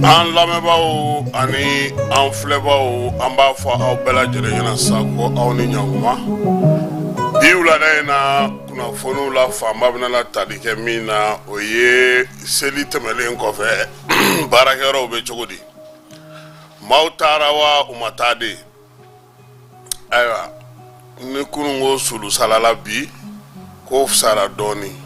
An lamɛnbaaw ani an filɛbaaw, an b'a fɔ aw bɛɛ lajɛlen ɲɛna sa ko aw ni ɲankuma. Bi wulada in na, kunnafoniw la fanba bɛna na tali kɛ min na, o ye seli tɛmɛlen kɔfɛ, baarakɛyɔrɔw bɛ cogo di, maaw taara wa u ma taa de? Ayiwa, ni kunun ko sulusalala, bi ko fisara dɔɔnin.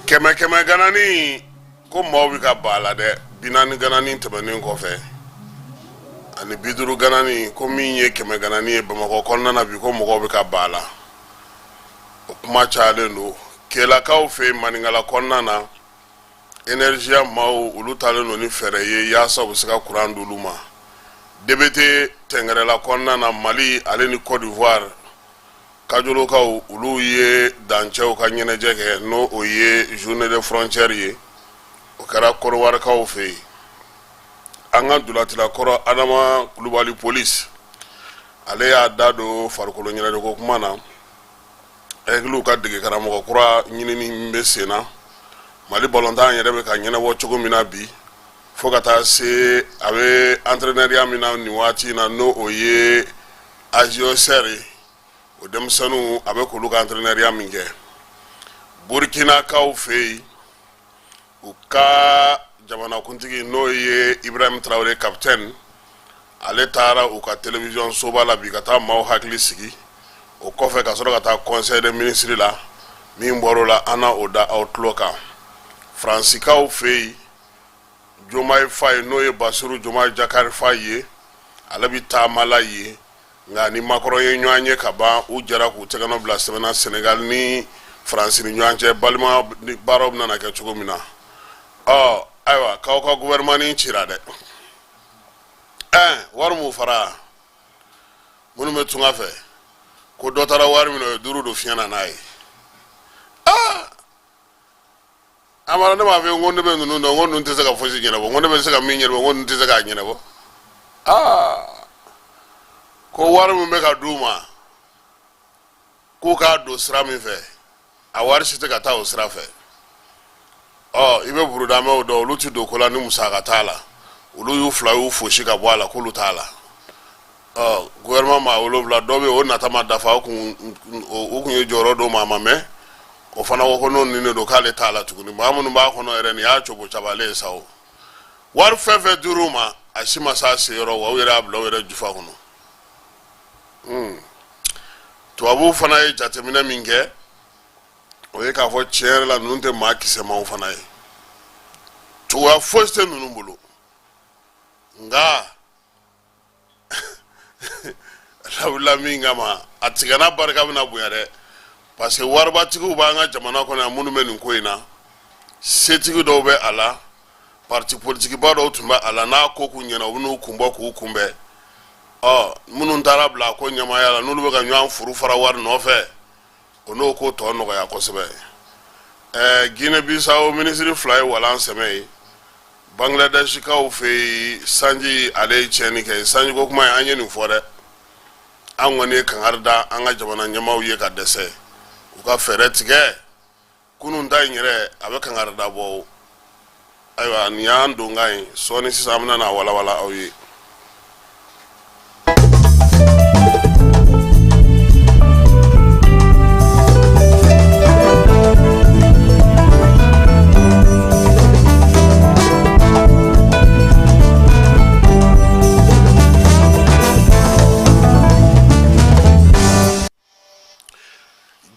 Kɛmɛ kɛmɛ ganani ko maaw bɛ ka ban a la dɛ. 40 ganani tɛmɛnen kɔfɛ ani 50 ganani, ko min ye 100 ganani ye Bamakɔ kɔnɔna na bi, ko mɔgɔw bɛ ka ban a la. O kuma cayalen don Kelakaw fɛ yen, Maninkala kɔnɔna na. Energia maaw, olu taalen don ni fɛɛrɛ ye yaasa u bɛ se ka kuran d'olu ma. DBT tɛnkɛrɛla kɔnɔna na, Mali ale ni Côte d'Ivoire kajolokaw, olu ye dancɛw ka ɲɛnajɛ kɛ, n'o o ye journée de frontière ye. O kɛra Kɔdiwarikaw fɛ yen. An ka ntolacila kɔrɔ Adama Kulubali Police, ale y'a da don farikolo ɲɛnajɛko kuma na. Aigles ka dege karamɔgɔ kura ɲinini bɛ sen na. Mali balontan yɛrɛ bɛ ka ɲɛnabɔ cogo min na bi, fo ka taa se a bɛ entraîneurya min na nin waati in na, n'o o ye AJ Auxerre ye, o denmisɛnninw, a bɛ k'olu ka entraîneurya min kɛ. Burkinakaw fɛ yen, u ka jamanakuntigi, n'o ye Ibrahim Traoré capitaine, ale taara u ka télévision soba la bi ka taa maaw hakili sigi. O kɔfɛ, ka sɔrɔ ka taa conseil des ministres la. Min bɔr'o la, an na o da aw tulo kan. Faransikaw fɛ yen, Diomaye Faye, n'o ye Bassirou Diomaye Diakhar Faye ye, ale bɛ taama la yen, nka ni Macron ye ɲɔgɔn ye ka ban, u jɛra k'u tɛgɛnɔ bila sɛbɛn na Senegal ni Faransi ni ɲɔgɔn cɛ, balima baaraw bɛna kɛ cogo min na. Ɔ ayiwa, k'aw ka gouvernement cira dɛ. Wari m'u fara minnu bɛ tunga fɛ, ko dɔ taara wari min, o ye duuru don fiɲɛ na n'a ye. Aa, Amara, ne b'a fɔ ko ne bɛ ninnu dɔn, ko ninnu tɛ se ka fosi ɲɛnabɔ, ko ne bɛ se ka min ɲɛnabɔ, ko ninnu tɛ se k'a ɲɛnabɔ. Aa, ko wari min bɛ ka d'u ma k'u k'a don sira min fɛ, a wari si tɛ ka taa o sira fɛ. Ɔ, i bɛ burudamɛw dɔn, olu tɛ don ko la ni musaka t'a la. Olu y'u fila y'u fosi ka bɔ a la k'olu t'a la. Ɔ, gouvernement maa 7 dɔ bɛ yen, o nata ma dafa, o kun ye jɔyɔrɔ d'o ma, a ma mɛn, o fana ko n'o nin de don, k'ale t'a la tuguni. Maa minnu b'a kɔnɔ yɛrɛ, nin y'a cogo cabalen ye sa. O wari fɛn fɛn dir'u ma, a si ma s'a seyɔrɔ wa, u yɛrɛ y'a bila u yɛrɛ jufa kɔnɔ. Tubabuw fana ye jateminɛ min kɛ, o ye k'a fɔ tiɲɛ yɛrɛ la, ninnu tɛ maa kisɛmaw fana ye, cogoya fosi tɛ ninnu bolo. Nka lawulila min kama, a tigɛna barika bɛna bonya dɛ, parce que waribatigiw b'an ka jamana kɔnɔ yan minnu bɛ nin ko in na. Setigi dɔw bɛ a la, parti politikiba dɔw tun bɛ a la. N'a ko k'u ɲɛna, u bɛn'u kun bɔ k'u kunbɛn. Ɔ, minnu taara bila a ko ɲɛmaaya la, n'olu bɛ ka ɲɔgɔn furu fara wari nɔfɛ, o n'o ko tɔ nɔgɔya kosɛbɛ. Guinée Bissau minisiri fila ye walan sɛmɛ ye. Bangladeshikaw fɛ yen, sanji ale ye tiɲɛni kɛ. Sanjiko kuma ye, an ye nin fɔ dɛ. An kɔni ye kangari da an ka jamana ɲɛmaaw ye ka dɛsɛ, u ka fɛɛrɛ tigɛ. Kunun ta in yɛrɛ, a bɛ kangari da bɔ. Ayiwa, nin y'an donkan ye. Sɔɔni sisan, an bɛna n'a walawala aw ye.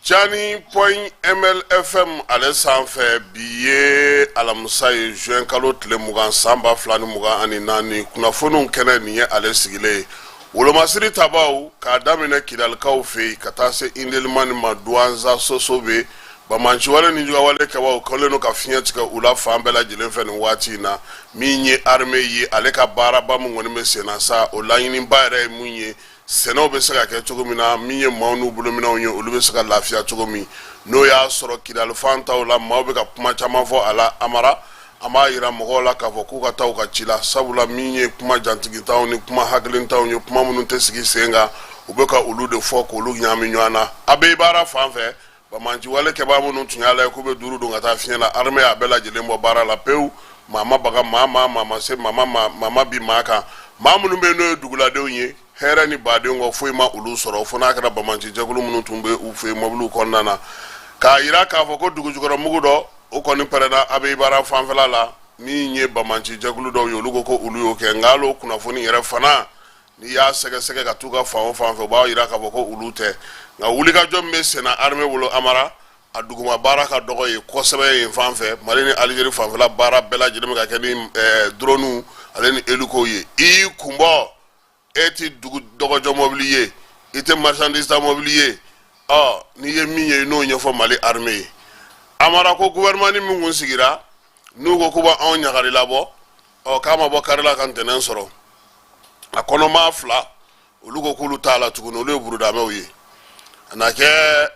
Jani point mlfm ale sanfɛ, bi ye alamisa ye, juin kalo tile 20, san 2024. Kunnafoniw kɛnɛ nin ye ale sigilen ye. Wolomasiri tabaw k'a daminɛ Kidalikaw fɛ yen ka taa se Indelimani ma, Duwanza, Soso bɛ Banbaanciwale ni jugawale kɛbaaw kɛlen don ka fiɲɛ tigɛ u la fan bɛɛ lajɛlen fɛ nin waati in na. Min ye armée ye, ale ka baaraba min kɔni bɛ sen na sa, o laɲiniba yɛrɛ ye mun ye? Sɛnɛw bɛ se ka kɛ cogo min na, min ye maaw n'u bolominɛnw ye, olu bɛ se ka lafiya cogo min. N'o y'a sɔrɔ Kidali fan taw la, maaw bɛ ka kuma caman fɔ a la. Amara, an b'a yira mɔgɔw la k'a fɔ k'u ka taa u ka ci la, sabula min ye kuma jantigitanw ni kuma hakilintanw ye, kuma minnu tɛ sigi sen kan, u bɛ ka olu de fɔ k'olu ɲaami ɲɔgɔn na. Abeibara fan fɛ, banbaanciwale kɛbaa minnu tun y'a lajɛ k'u bɛ duuru don ka taa fiɲɛ na, armée y'a bɛɛ lajɛlen bɔ baara la pewu. Maa ma baga maa ma, maa ma se maa ma, maa ma bin maa kan. Maa minnu bɛ yen, n'o ye duguladenw ye, hɛrɛ ni baden kɔ foyi ma olu sɔrɔ, fo n'a kɛra banbaanci jɛkulu minnu tun bɛ u fɛ yen mɔbiliw kɔnɔna na. K'a yira k'a fɔ ko dugujukɔrɔ mugu dɔ, o kɔni pɛrɛnna Abeibara fanfɛla la. Min ye banbaanci jɛkulu dɔw ye, olu ko ko olu y'o kɛ. Nka hali o kunnafoni yɛrɛ fana, n'i y'a sɛgɛsɛgɛ ka t'u ka fan o fan fɛ, u b'a yira k'a fɔ ko olu tɛ. Nka wulikajɔ min bɛ senna armée bolo, Amara, a duguma baara ka dɔgɔ yen kosɛbɛ. Yen fan fɛ, Mali ni Alizeri fanfɛla, baara bɛɛ lajɛlen bɛ ka kɛ ni drone ale ni hélico ye. I y'i kun bɔ, e ti dugu dɔgɔjɔ mɔbili ye, i tɛ marchandise ta mɔbili ye. Ɔ, n'i ye min ye, i n'o ɲɛfɔ Mali armée ye. Amara, ko gouvernement ni min kun sigira, n'u ko k'u b'anw ɲagari labɔ, ɔ, k'a ma bɔ kari la ka ntɛnɛn sɔrɔ. A kɔnɔmaa fila, olu ko k'olu t'a la tuguni, olu ye burudamɛw ye. A na kɛ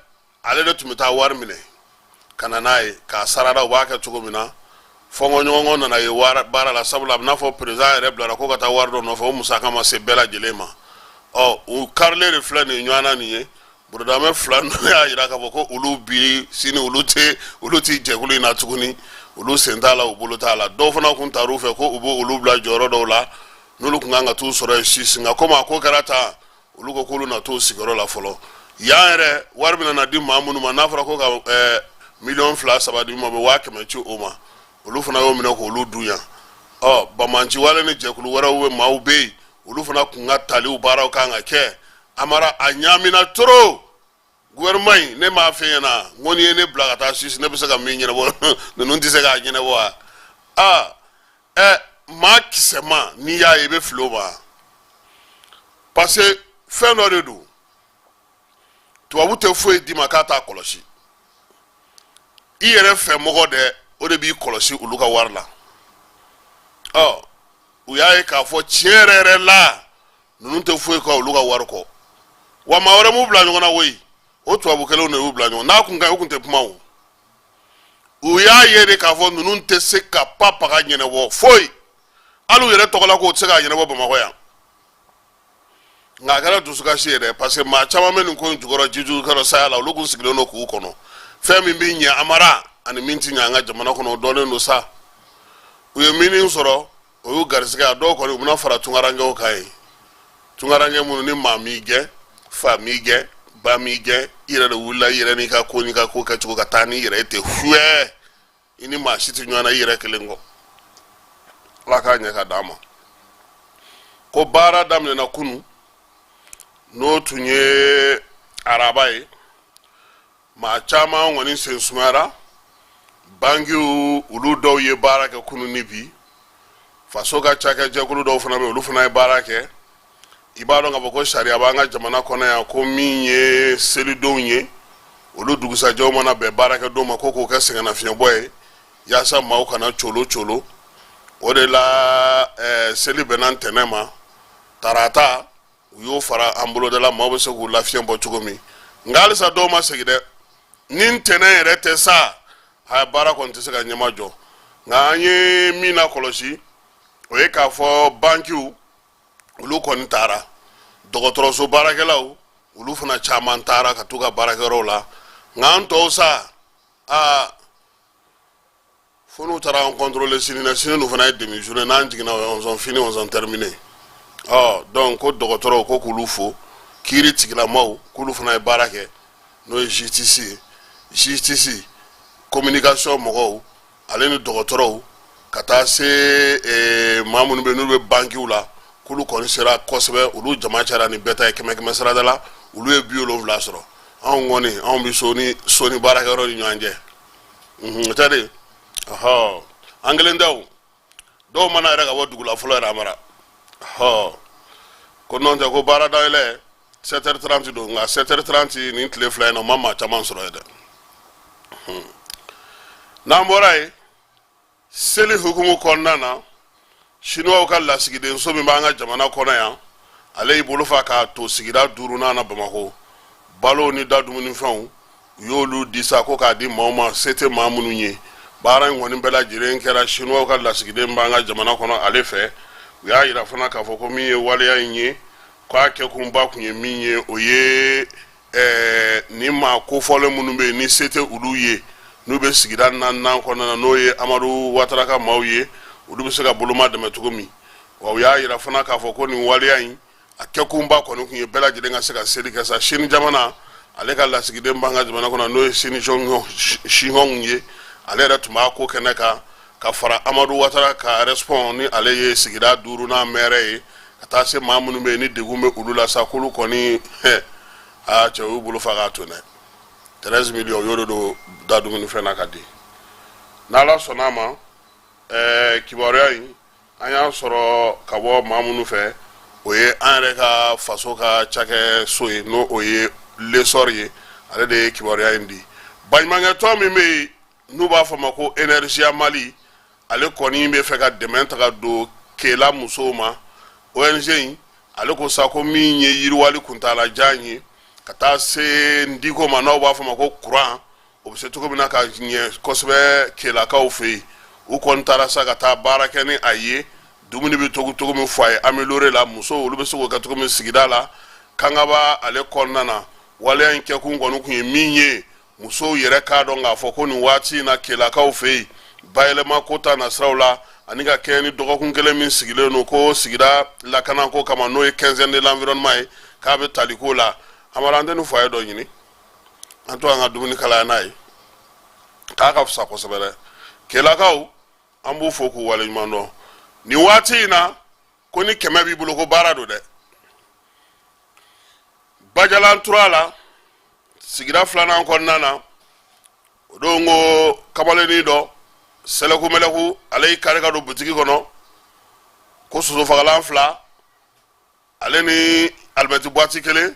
ale de tun bɛ taa wari minɛ ka na n'a ye k'a sarada. U b'a kɛ cogo min na, fɔnkɔɲɔgɔnkɔ nana ye baara la, sabula a bɛ n'a fɔ président yɛrɛ bilara ko ka taa wari dɔ nɔfɛ, o musaka ma se bɛɛ lajɛlen ma. Ɔ, u karilen de filɛ nin ɲɔgɔn na nin ye. Burudamɛ fila ninnu y'a jira k'a fɔ ko olu bi sini, olu tɛ jɛkulu in na tuguni, olu sen t'a la, u bolo t'a la. Dɔw fana kun taar'u fɛ ko u b'olu bila jɔyɔrɔ dɔw la, n'olu kun kan ka t'u sɔrɔ yen sisi. Nka komi a ko kɛra tan, olu ko k'olu na t'o sigiyɔrɔ la fɔlɔ. Yan yɛrɛ, wari bɛna na di maa minnu ma, n'a fɔra ko ka miliyɔn 2, 3 di ma, bɛ 100 000 ci o ma, olu fana y'o minɛ k'olu dun yan. Ɔ, banbaanci wale ni jɛkulu wɛrɛw bɛ, maaw bɛ yen, olu fana kun ka taliw baaraw kan ka kɛ. Amara, a ɲaamina trop. Gouvernement in, ne m'a f'e ɲɛna n ko n'i ye ne bila ka taa Suisse, ne bɛ se ka min ɲɛnabɔ, ninnu tɛ se k'a ɲɛnabɔ wa? Aa, ɛ, maa kisɛma, n'i y'a ye, i bɛ fili o ma, parce que fɛn dɔ de don. Tubabu tɛ foyi d'i ma k'a t'a kɔlɔsi. I yɛrɛ fɛ mɔgɔ dɛ, o de b'i kɔlɔsi olu ka wari la. Ɔ, u y'a ye k'a fɔ tiɲɛ yɛrɛ yɛrɛ la, ninnu tɛ foyi kɛ olu ka wari kɔ. Wa maa wɛrɛ m'u bila ɲɔgɔn na koyi, o tubabu kelenw de y'u bila ɲɔgɔn. N'a kun ka ɲi, u kun tɛ kuma o. U y'a ye de k'a fɔ ninnu tɛ se ka pa paga ɲɛnabɔ foyi, hali u yɛrɛ tɔgɔla ko u tɛ se k'a ɲɛnabɔ Bamakɔ yan. Nka a kɛra dusukasi ye dɛ, parce que maa caman bɛ nin ko in jukɔrɔ, ji jukɔrɔ saya la, olu kun sigilen don k'u kɔnɔ. Fɛn min bɛ ɲɛ, Amara, ani min tɛ ɲɛ an ka jamana kɔnɔ, o dɔnnen don sa. U ye min sɔrɔ, o y'u garisɛgɛ. A dɔw kɔni, u bɛna fara tunkarankɛw kan yen, tunkarankɛ minnu ni maa m'i gɛn, fa m'i gɛn, ba m'i gɛn, i yɛrɛ de wulila i yɛrɛ n'i ka ko n'i ka ko kɛcogo ka taa n'i yɛrɛ ye ten fuyɛ, i ni maa si tɛ ɲɔgɔn na i yɛrɛ kelen kɔ. Ala k'a ɲɛ ka d'an ma. Ko baara daminɛna kunu, n'o tun ye araba ye. Maa caman kɔni sen sumayara. Bankiw, olu dɔw ye baara kɛ kunu ni bi. Faso ka cakɛjɛkulu dɔw fana bɛ, olu fana ye baara kɛ. I b'a dɔn k'a fɔ ko sariya b'an ka jamana kɔnɔ yan, ko min ye selidenw ye, olu dugusajɛw mana bɛn baarakɛdon ma, ko k'o kɛ sɛgɛnnafiɲɛbɔ ye, yaasa maaw kana colo colo. O de la seli bɛnna ntɛnɛn ma, tarata u y'o fara an boloda la, maaw bɛ se k'u lafiɲɛ bɔ cogo min. Nka halisa dɔw ma segin dɛ. Ni ntɛnɛn yɛrɛ tɛ sa, a baara kɔni tɛ se ka ɲɛma jɔ. Nka an ye min na kɔlɔsi, o ye k'a fɔ bankiw, olu kɔni taara. Dɔgɔtɔrɔso baarakɛlaw, olu fana caman taara ka t'u ka baarakɛyɔrɔw la. Nka an tɔw sa, aa, fo n'u taara an contrôler sini na. Sini dun fana ye demi journée, n'an jiginna, o ye on fini, on terminé. Ɔ, donc ko dɔgɔtɔrɔw, ko k'olu fo. Kiiri tigilamaw, k'olu fana ye baara kɛ, n'o ye justice ye, justice, communication mɔgɔw, ale ni dɔgɔtɔrɔw, ka taa se maa minnu bɛ, n'olu bɛ bankiw la, k'olu kɔni sera kosɛbɛ. Olu jama cayara ni bɛɛ ta ye, kɛmɛ kɛmɛ sarada la, olu ye 70 sɔrɔ. Anw kɔni, anw bɛ so ni so ni baarakɛyɔrɔ ni ɲɔgɔn cɛ. O tɛ de, ɔhɔ, an kelen tɛ o. Dɔw mana yɛrɛ ka bɔ dugu la fɔlɔ yɛrɛ, a mara ɔ, ko n'o tɛ, ko baara dayɛlɛ 7h30 don. Nka 7h30 nin tile 2 in na, o ma maa caman sɔrɔ ye dɛ. N'an bɔra yen, seli hukumu kɔnɔna na, siniwaw ka lasigidenso min b'an ka jamana kɔnɔ yan, ale y'i bolo fa k'a to sigida duurunan na Bamakɔ. Balo ni da dumunifɛnw, u y'olu di sa ko k'a di maaw ma se tɛ maa minnu ye. Baara in kɔni bɛɛ lajɛlen kɛra siniwaw ka lasigiden b'an ka jamana kɔnɔ ale fɛ. U y'a yira fana k'a fɔ ko min ye waleya in ye, k'a kɛkunba kun ye min ye, o ye ni maa kofɔlen minnu bɛ yen ni se tɛ olu ye, n'u bɛ sigida naaninan kɔnɔna na, n'o ye Amadu Watara ka maaw ye, olu bɛ se ka boloma dɛmɛ cogo min. Wa u y'a yira fana k'a fɔ ko nin waleya in, a kɛkunba kɔni kun ye bɛɛ lajɛlen ka se ka seli kɛ sa. Sini jamana ale ka lasigiden b'an ka jamana kɔnɔ, n'o ye Sini Sihɔng ye, ale yɛrɛ tun b'a ko kɛnɛ kan ka fara Amadu Watara ka respon ni ale ye sigida duurunan mɛrɛ ye, ka taa se maa minnu bɛ yen ni degun bɛ olu la sa, k'olu kɔni aa cɛ, u y'u bolo fa k'a to dɛ. 13 millions, u y'o de don da dumunifɛn na ka di. N'Ala sɔnna a ma, kibaruya in, an y'a sɔrɔ ka bɔ maa minnu fɛ, o ye an yɛrɛ ka faso ka cakɛso ye, n'o o ye L'Essor ye, ale de ye kibaruya in di. Baɲumankɛtɔn min bɛ yen n'u b'a fɔ a ma ko Energia Mali, ale kɔni bɛ fɛ ka dɛmɛ ta ka don Kela musow ma. ONG in, ale ko sa ko min ye yiriwali kuntaalajan ye ka taa se ndiko ma, n'aw b'a fɔ a ma ko kuran, o bɛ se cogo min na ka ɲɛ kosɛbɛ Kelakaw fɛ yen. U kɔni taara sa ka taa baara kɛ ni a ye, dumuni bɛ tobi cogo min foyer amélioré la, musow olu bɛ se k'o kɛ cogo min sigida la Kangaba ale kɔnɔna na. Waleya in kɛkun kɔni kun ye min ye, musow yɛrɛ k'a dɔn k'a fɔ ko nin waati in na Kelakaw fɛ yen, bayɛlɛma ko ta nasiraw la, ani ka kɛɲɛ ni dɔgɔkun kelen min sigilen don ko sigida lakanako kama, n'o ye quinzaine de l'environnement ye, k'a bɛ tali ko la. Amara, an tɛ nin foyer dɔ ɲini, an to an ka dumuni kalaya n'a ye, k'a ka fisa kosɛbɛ dɛ. Kelakaw, an b'u fo k'u waleɲuman dɔn nin waati in na. Ko ni 100 b'i bolo, ko baara don dɛ. Bajalan tura la, sigida filanan kɔnɔna na, o don ko kamalennin dɔ sɛlɛku mɛlɛku, ale y'i kari ka don butigi kɔnɔ ko sosofagalan fila, ale ni alimɛti buwati kelen,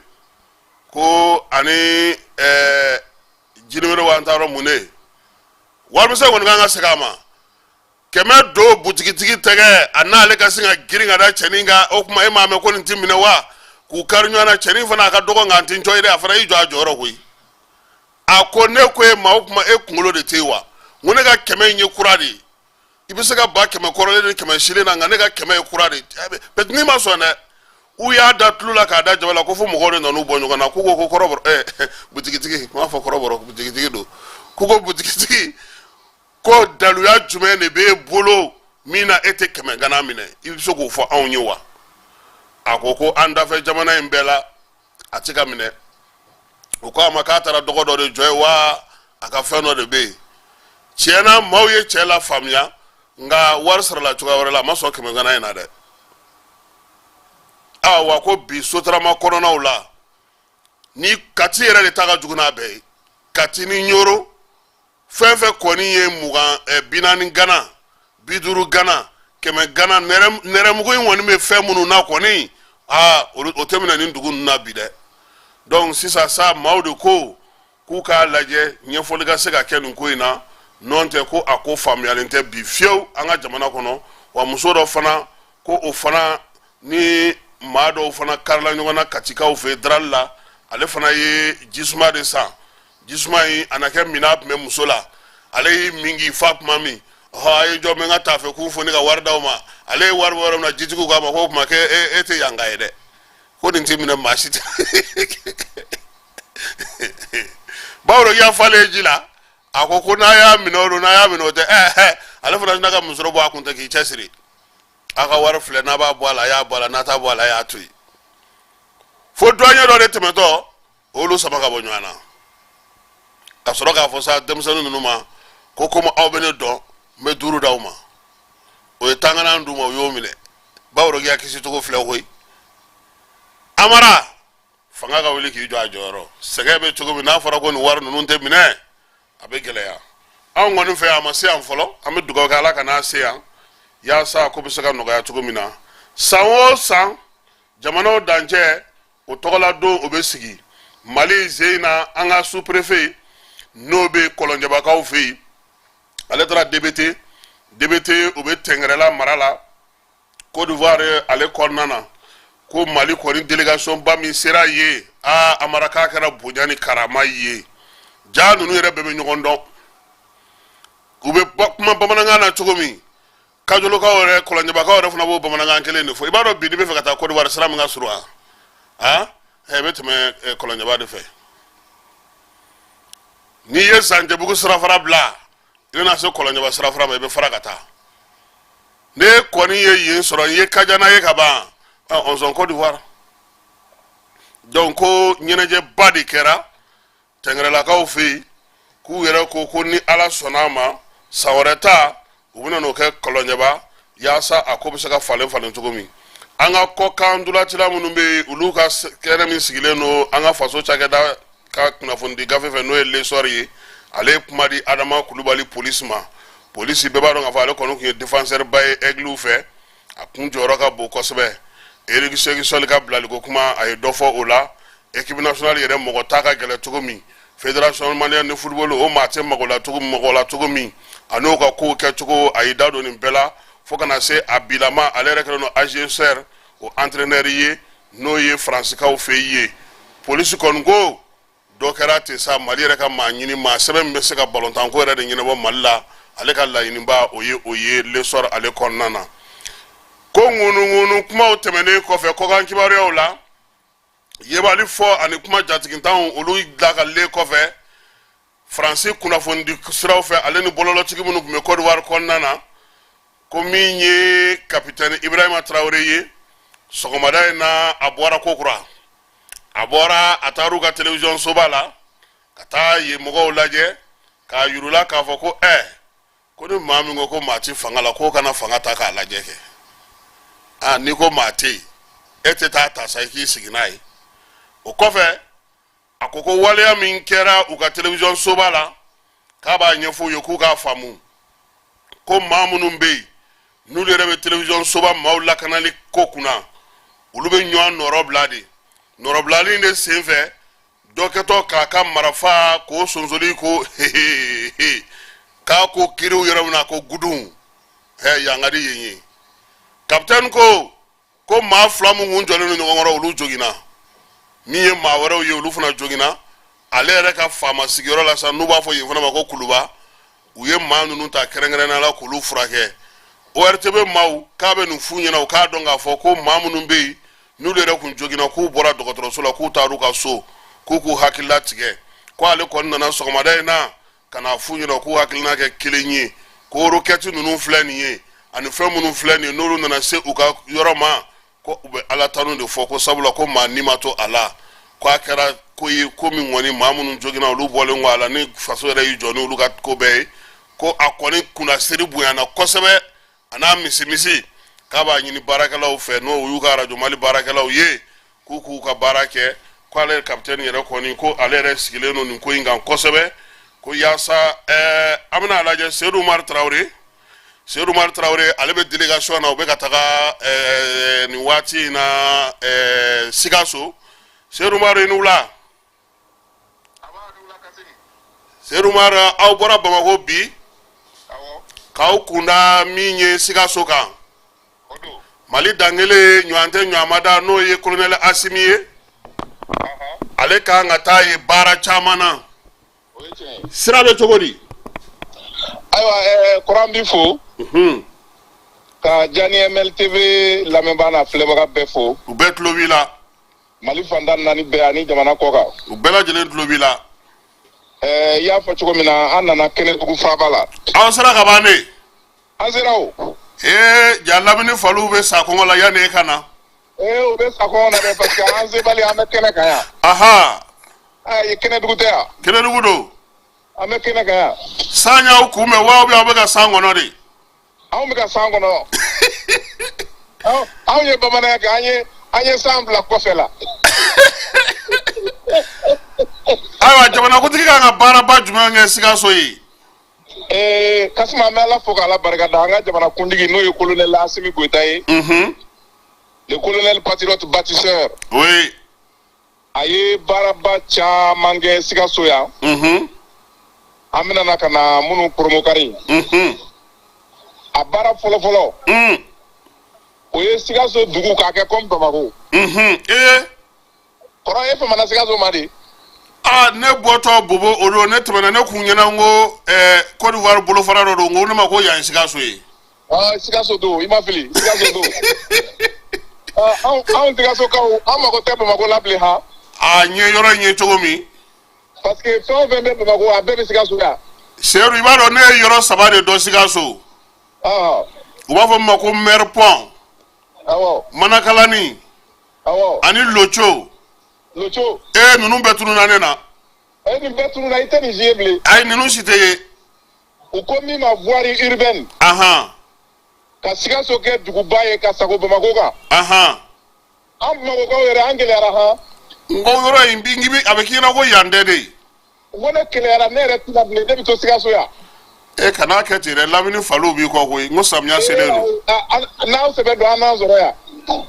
ko ani jinimere wa an t'a dɔn mun de warimisɛn kɔni kan ka segin a ma. 100 don butigitigi tɛgɛ, a n'ale ka sin ka girin ka da cɛnin kan. O tuma, e m'a mɛn ko nin ti minɛ wa? K'u kari ɲɔgɔn na. Cɛnin fana, a ka dɔgɔ nka n ti n cɔ ye dɛ, a fana y'i jɔ a jɔyɔrɔ koyi. A ko ne ko e ma, o tuma e kunkolo de tɛ yen wa? N ko ne ka 100 in ye kura de ye. I bɛ se ka ba 100 kɔrɔlen ni 100 silen na, nka ne ka 100 ye kura de ye. Petini ma sɔn dɛ. U y'a da tulu la k'a da jaba la, ko fo mɔgɔw de nan'u bɔ ɲɔgɔn na. K'u ko ko kɔrɔbɔrɔ, butigitigi, n b'a fɔ kɔrɔbɔrɔ, butigitigi don. K'u ko butigitigi ko daluya jumɛn de b'e bolo min na e tɛ 100 gana minɛ? I bɛ se k'o fɔ anw ye wa? A ko ko an dafɛ jamana in bɛɛ la, a tɛ ka minɛ. O ko a ma k'a taara dɔgɔ dɔ de jɔ ye wa, a ka fɛn dɔ de bɛ yen. Tiɲɛ na, maaw ye cɛ la faamuya, nka wari sarala cogoya wɛrɛ la, a ma sɔn 100 gana in na dɛ. Awa, ko bi sotarama kɔnɔnaw la, ni Kati yɛrɛ de ta ka jugu n'a bɛɛ ye, Kati ni Ɲoro, fɛn fɛn kɔni ye 20, 40 gana, 50 gana, 100 gana, nɛrɛmugu in kɔni bɛ fɛn minnu na kɔni, aa, o tɛ minɛ nin dugu ninnu na bi dɛ. Donc sisan sa, maaw de ko k'u k'a lajɛ, ɲɛfɔli ka se ka kɛ nin ko in na, n'o tɛ ko a ko faamuyalen tɛ bi fiyewu an ka jamana kɔnɔ. Wa muso dɔ fana ko o fana ni maa dɔw fana karila ɲɔgɔn na Katikaw fɛ darali la. Ale fana ye jisuma de san. Jisuma in, a na kɛ minɛn tun bɛ muso la. Ale y'i min k'i fa tuma min, ɔhɔ, a ye jɔ, n bɛ n ka taafe kun fo ne ka wari d'aw ma. Ale ye wari bɔ yɔrɔ min na, jitigiw k'a ma k'o tuma k'e e tɛ yanka ye dɛ, ko nin tɛ minɛ maa si tɛ. Bawolo y'a falen ji la, a ko ko n'a y'a minɛ o don, n'a y'a minɛ o tɛ. Ɛɛ, ale fana tɛna ka musɔrɔ bɔ a kun tɛ k'i cɛsiri. A ka wari filɛ, n'a b'a bɔ a la, a y'a bɔ a la, n'a t'a bɔ a la, a y'a to yen. Fo douanier dɔ de tɛmɛtɔ olu sama ka bɔ ɲɔgɔn na, ka sɔrɔ k'a fɔ sa denmisɛnnin ninnu ma ko komi aw bɛ ne dɔn, n bɛ 5 d'aw ma. O ye tangana d'u ma, u y'o minɛ. Baworokiya kisi cogo filɛ koyi. Amara, fanga ka wuli k'i jɔ a jɔyɔrɔ. Sɛgɛn bɛ cogo min, n'a fɔra ko nin wari ninnu tɛ minɛ, a bɛ gɛlɛya anw kɔni fɛ. A ma se yan fɔlɔ, an bɛ dugawu kɛ Ala ka n'a se yan, yaasa ko bɛ se ka nɔgɔya cogo min na. San o san, jamanaw dancɛ o tɔgɔla don, o bɛ sigi Mali zen na. An ka sous-préfet N'o bɛ Kɔlɔnjɛbakaw fɛ yen, ale taara DBT. DBT, o bɛ Tɛngɛrɛla mara la, Côte d'Ivoire ale kɔnɔna na. Ko Mali kɔni délégation ba min sera yen, aa, Amara, k'a kɛra bonya ni karama ye. Ja ninnu yɛrɛ bɛɛ bɛ ɲɔgɔn dɔn, u bɛ kuma bamanankan na cogo min, Kajolokaw yɛrɛ, Kɔlɔnjɛbakaw yɛrɛ fana b'o bamanankan kelen de fɔ. I b'a dɔn bi, n'i bɛ fɛ ka taa Côte d'Ivoire, sira min ka surun, wa aa, i bɛ tɛmɛ Kɔlɔnjɛba de fɛ. N'i ye Zanjɛbugu sirafara bila, i bɛna se Kɔlɔnjɛba sirafara ma, i bɛ fara ka taa. Ne kɔni ye yen sɔrɔ, n ye Kajana ye ka ban ɔnzɔn Côte d'Ivoire. Donc ko ɲɛnajɛba de kɛra Tɛngɛrɛlakaw fɛ yen, k'u yɛrɛ ko ko ni Ala sɔnna a ma, san wɛrɛ ta, u bɛna n'o kɛ Kɔlɔnjɛba, yaasa a ko bɛ se ka falen falen cogo min. An ka kɔkan ntolacila minnu bɛ yen, olu ka kɛnɛ min sigilen don an ka faso cakɛda ka kunnafonidi gafe fɛ, n'o ye L'Essor ye, ale ye kuma di Adama Kulubali Polisi ma. Polisi, bɛɛ b'a dɔn k'a fɔ ale kɔni tun ye défenseur ba ye Aiglew fɛ, a kun jɔyɔrɔ ka bon kosɛbɛ. Eric Sékou Chelle ka bilaliko kuma, a ye dɔ fɔ o la. Équipe nationale yɛrɛ mɔgɔ ta ka gɛlɛn cogo min, Fédération malienne de football, o maa tɛ mago la cogo mɔgɔ la cogo min, a n'o ka kow kɛcogo, a y'i da don nin bɛɛ la, fo ka na se a bilama, ale yɛrɛ kɛlen don AGSR o entraîneur ye, n'o ye Faransikaw fɛ yen. Polisi kɔni ko dɔ kɛra ten sa, Mali yɛrɛ ka maa ɲini, maa sɛbɛn min bɛ se ka balontanko yɛrɛ de ɲɛnabɔ Mali la, ale ka laɲiniba o ye o ye L'Essor ale kɔnɔna na. Ko ŋunuŋunu kumaw tɛmɛnen kɔfɛ, kɔkan kibaruyaw la, yebali fɔ ani kuma jatigintanw, olu lakalilen kɔfɛ Faransi kunnafonidi siraw fɛ, ale ni bɔlɔlɔtigi minnu tun bɛ Côte d'Ivoire kɔnɔna na, ko min ye kapitɛni Ibrahima Tarawele ye, sɔgɔmada in na a bɔra ko kura, a bɔra, a taar'u ka télévision soba la ka taa yen mɔgɔw lajɛ, k'a yir'u la k'a fɔ ko ko ni maa min ko ko maa ti fanga la, k'o kana fanga ta k'a lajɛ kɛ. Aa, n'i ko maa tɛ yen, e tɛ taa ta sa, i k'i sigi n'a ye. O kɔfɛ, a ko ko waleya min kɛra u ka télévision soba la, k'a b'a ɲɛfɔ u ye k'u k'a faamu ko maa minnu bɛ yen, n'olu yɛrɛ bɛ télévision soba maaw lakanali ko kunna, olu bɛ ɲɔgɔn nɔrɔ bila de. Nɔrɔbilali in de senfɛ, dɔ kɛtɔ k'a ka marafa k'o sonsoli ko hehehe, k'a ko kiriw yɔrɔ min na ko gudun ɛ, yan ka di yen ye. Kapitɛni ko ko maa fila min kun jɔlen don ɲɔgɔn kɔrɔ, olu joginna. Min ye maa wɛrɛw ye, olu fana joginna. Ale yɛrɛ ka faama sigiyɔrɔ la sa, n'u b'a fɔ yen fana ma ko Kuluba, u ye maa ninnu ta kɛrɛnkɛrɛnnenya la k'olu furakɛ. ORTB maaw k'a bɛ nin f'u ɲɛna, u k'a dɔn k'a fɔ ko maa minnu bɛ yen, n'olu yɛrɛ kun joginna, k'u bɔra dɔgɔtɔrɔso la, k'u taar'u ka so, k'u k'u hakilila tigɛ, ko ale kɔni nana sɔgɔmada in na ka n'a f'u ɲɛna k'u hakilina kɛ kelen ye, ko roquette ninnu filɛ nin ye ani fɛn minnu filɛ nin ye, n'olu nana se u ka yɔrɔ ma, ko u bɛ Ala tanu de fɔ, ko sabula ko maa ni ma to a la, ko a kɛra ko ye ko min kɔni, maa minnu joginna, olu bɔlen kɔ a la, ni faso yɛrɛ y'i jɔ ni olu ka ko bɛɛ ye, ko a kɔni kunnasiri bonyana kosɛbɛ a n'a misimisi. K'a b'a ɲini baarakɛlaw fɛ, n'o y'u ka Arajo Mali baarakɛlaw ye, k'u k'u ka baara kɛ, ko ale kapitɛni yɛrɛ kɔni, ko ale yɛrɛ sigilen don nin ko in kan kosɛbɛ, ko yaasa an bɛna a lajɛ. Seydou Umar Tarawele, Seydou Umar Tarawele, ale bɛ délégation na, u bɛ ka taga nin waati in na Sikaso. Seydou Umar, i ni wula. Seydou Umar, aw bɔra Bamakɔ bi k'aw kunda min ye Sikaso kan, Mali dankelen ɲɔgɔn tɛ ɲɔgɔnmada, n'o ye colonel Asimi ye, ale kan ka taa ye baara caman na. Sira bɛ cogo di? Ayiwa, kɔrɔ, an b'i fo ka Jani MLTV lamɛnbaa n'a filɛbaga bɛɛ fo. U bɛɛ tulo b'i la. Mali fantan naani bɛɛ ani jamana kɔ kan. U bɛɛ lajɛlen tulo b'i la. I y'a fɔ cogo min na, an nana Kɛnɛdugu faaba la. Aw sera ka ban de? An sera o. Ee, ja lamini faliw bɛ sa kɔngɔ la yanni e ka na. Ee, u bɛ sa kɔngɔ na dɛ, parce que an sebali, an bɛ kɛnɛ kan yan. Ayi, Kɛnɛdugu tɛ yan? Kɛnɛdugu don. An bɛ kɛnɛ kan yan. San y'aw kunbɛn wa, ou bien aw bɛ ka san kɔnɔ de? Anw bɛ ka san kɔnɔ. Anw ye bamananya kɛ, an ye san bila kɔfɛ la. Ayiwa, jamanakuntigi kan ka baaraba jumɛn kɛ Sikaso ye? Kasuma, an bɛ Ala fo k'Ala barika da an ka jamana kuntigi, n'o ye colonel Asimi Goyita ye. Le colonel patriote bâtisseur. A ye baaraba caman kɛ Sikaso yan. An bɛna na ka na minnu poromokari. A baara fɔlɔfɔlɔ, o ye Sikaso dugu k'a kɛ comme Bamakɔ. Ee. Kɔrɔ, e famana Sikaso ma de. Aa, ne bɔtɔ Bobo o don, ne tɛmɛna, ne kun ɲɛna n ko Côte d'Ivoire bolofara dɔ don. N ko ne ma ko yan ye Sikaso ye. Aa, Sikaso don, i ma fili, Sikaso don. Anw Sikasokaw, an mago tɛ Bamakɔ la bilen han. Aa, n ye yɔrɔ in ye cogo min. Parce que fɛn o fɛn bɛ Bamakɔ, a bɛɛ bɛ Sikaso yan. Seyidu, i b'a dɔn ne ye yɔrɔ saba de dɔn Sikaso. U b'a fɔ min ma ko Maire Pont. Manakalani. Ani Loco. Loco. Ee, ninnu bɛɛ tununna ne na. E, nin bɛɛ tununna, i tɛ nin si ye bilen. Ayi, ninnu si tɛ ye. U ko min ma voirie urbaine. Ka Sikaso kɛ duguba ye ka sago Bamakɔ kan. An Bamakɔkaw yɛrɛ, an gɛlɛyara han. N ko yɔrɔ in bi, a bɛ k'i ɲɛna ko yan tɛ de. N ko ne kɛlɛyara, ne yɛrɛ tɛna bilen, ne bɛ to Sikaso yan. E kan'a kɛ ten dɛ, lamini faliw b'i kɔ koyi. N ko samiya selen don. N'aw sɛbɛ don, an n'an sɔrɔ yan.